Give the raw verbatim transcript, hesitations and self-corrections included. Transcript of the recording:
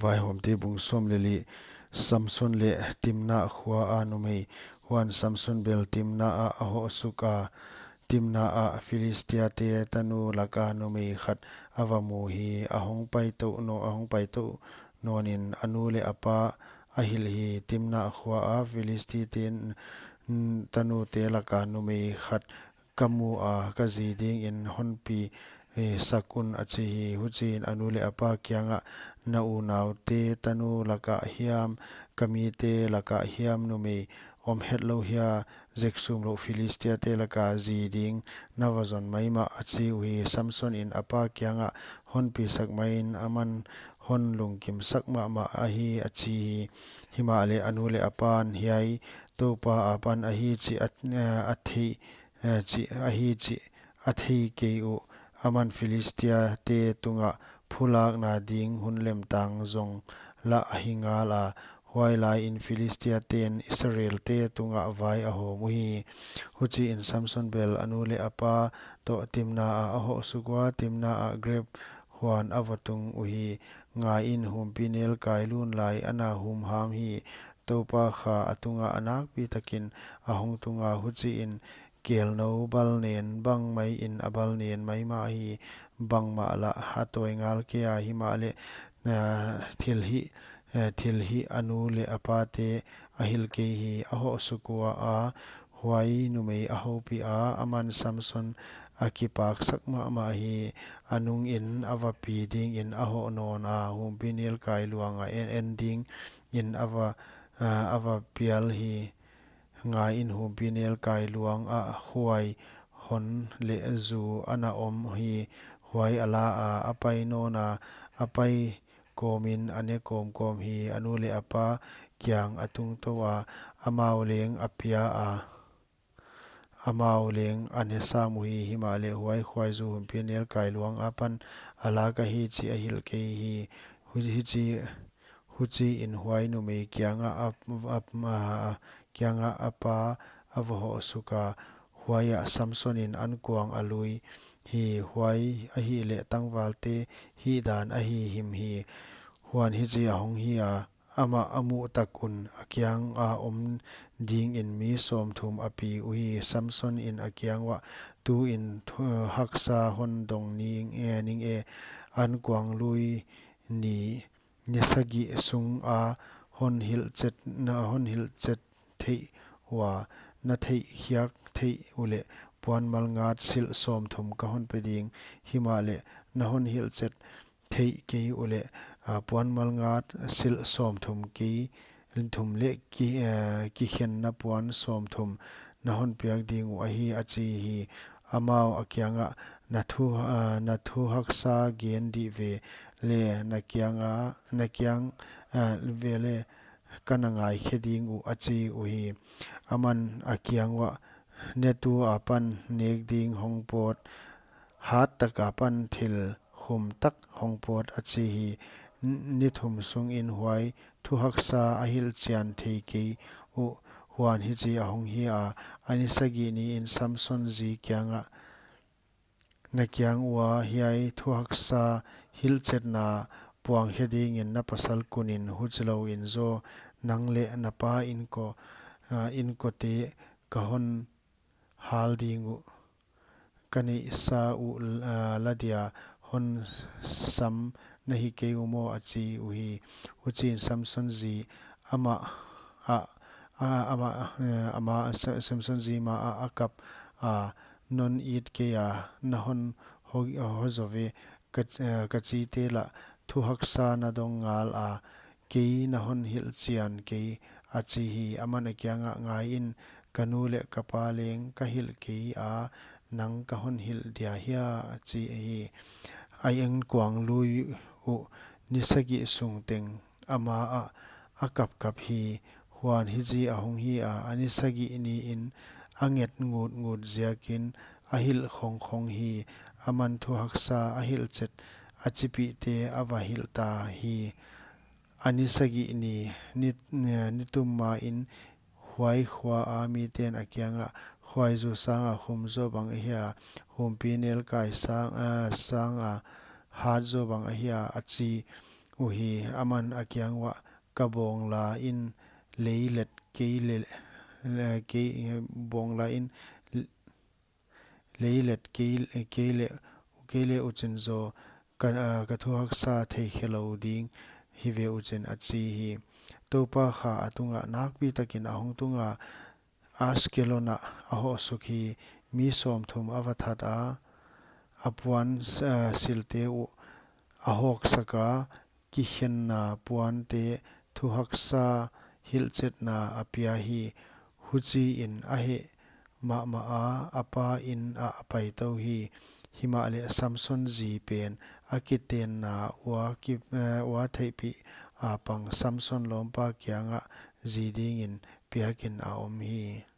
Vaihawmte bung sawm leh li. Samson leh Timna khua a numei. Huan Samson bel Timna ah a hoh suk a, Timna ah Philistia-te tanu laka numei khat a va mu hi. A hong pai tou naw, a hong pai tou nawn in a nu leh a pa a hilh hi. Timna khua a Philistia-te n-, tanute laka numei khat ka mu a, ka zi dingin honpi, eh, sak un, a chi hi. Huchiin a nu leh a pa kiangah, na unaute tanu lakah hiam, ka mite lakah hiam numei om hetlou hia? Zek sumlouh Philistia-te laka zi ding na va zon maimah, a chi uhi. Samsonin a pa kiangah, honpi sak mai in, aman hon lungkim sak mahmah ahi, a chi hi. Himahleh a nu leh a pan, hiai Toupa apan ahi chih a, a thei, eh, chih ahi chih a thei kei uh. Aman Philistia-te tungah phulakna ding hun lemtang zong lah ahi ngal a. Huailaiin Philistia-ten Israel-te tungah vai a hawm uhi. Huchiin Samson bel a nu leh a pa toh Timna ah a hoh suk ua, Timna ah grep huan a va tung uhi. Ngaiin, humpinelkai lun lai ana humham hi. Toupa kha a tungah a nakpitakin a hong tung a, huchiin kelnou bal nen bang maiin a bal nen maimah hi. Bangmah lah a tawi ngal kei a, himahleh, ah, thil hih, eh, thil hih a nu leh a pate a hilh kei hi. A hoh suk ua, huai numei a houpiha, aman Samson a kipak sak mahmah hi. A nungin a va pi dingin a hoh nawn a, humpinelkai luang a en, en dingin a va, ah, a va pial hi. Ngaiin, humpinelkai luang ah huai hon leh zu ana om hi. Huai a la a, a pai nawn a, a pai kawmin a ne kawmkawm hi. A nu leh a pa kiang a tung tou a, amau leng a pia a, amau leng a ne sam uhi. Himahleh huai khuaizu humpinelkai luang apan a lak ahi chih a hilh kei hi. Hu-, hichi, huchiin huai numei kiangah a, a, a, kiangah a pa a va hoh suk a. Huaiah Samsonin ankuang a lui hi. Huai ahihleh tangvalte hihdan ahi him hi. Huan hichi a hong hi a, amah a muh tak un a kianga om dingin mi sawmthum a pi uhi. Samsonin a kiang uah, tuin thu-, haksa hon dong ning e, ning e, ankuang lui ni, ni sagih sunga hon hilhchet, na hon hilhchet theih ua, na theihkhiak theih uleh puan malngat silh sawmthum ka hon pe ding. Himahleh na hon hilhchet theih kei uleh, ah, puan malngat silh sawmthum kei, thum leh ki, eh, kikhenna puan sawmthum na hon piak ding uh ahi, a chi hi. Amau a kiangah, na thu, ah, na thu haksa gen dih ve le, na kianga, na kiang, ah, ve le, ka na ngaikhe ding uh, a chi uhi. Aman a kiang uah, ne tu apan nek ding hong pawt, hat tak apan thil khum tak hong pawt, a chi hi. N-, ni thum sungin huai thu haksa a hilhchian thei kei uh. Huan hichi a hong hi a, a ni sagih niin Samson zi kiangah, na kiang ua hiai thu haksa hilhchetna puangkhe dingin na pasal kunin, huchilouin zaw nang leh na pa inko, ah, inkote ka hon hal ding uh, ka neihsa uh, ah, la dia hon sam na hi kei uh maw, a chi uhi. Huchiin Samson zi amah, ah, ah, amah, eh, amah, Sa-, Samson zi ma ah a kap a, non it kei a, na hon ho, ho zo ve, ka, eh, ka chite lah thu haksa na dong ngal a, kei na hon hilhchian kei, a chi hi. Aman a kiangah, ngaiin, ka nu leh ka pa leng ka hilh kei a, nang ka hon hilh dia hia, a chi hi. A ankuang lui uh ni sagih sung teng ama ah a kapkap hi. Huan hichi a hong hi a, a ni sagih niin a nget ngutngut ziakin a hilh khongkhong hi. Aman thu haksa a hilhchet a chipihte a va hilh ta hi. A ni sagih ni, ni, ni tum main huai khua a miten a kiangah, khuaizu sanga khum zaw bang ahia, humpinelkai sang, ah, sanga hat zaw bang ahia, a chi uhi. Aman a kiang uah, ka bawng la in lei let kei le, le kei, bawng la in leilet kei, kei le, kei le uchin zaw ka, ah, ka thu haksa thei khe lou ding hi ve uchin, a chi hi. Toupa Kha a tungah nakpi takin a hong tung a, Ashkelon ah a hoh suk hi. Mi sawmthum a va that a, a puan s-, ah, silte uh a hawksak a, kikhenna puante thu haksa hilhchetna a pia hi. Huchiin a heh mahmah a, a pa in ah a paitou hi. Himahleh Samson zi pen a kitenna ua ki, eh, ua theihpih a pang Samson lawmpa kiangah zi dingin piakin a om hi.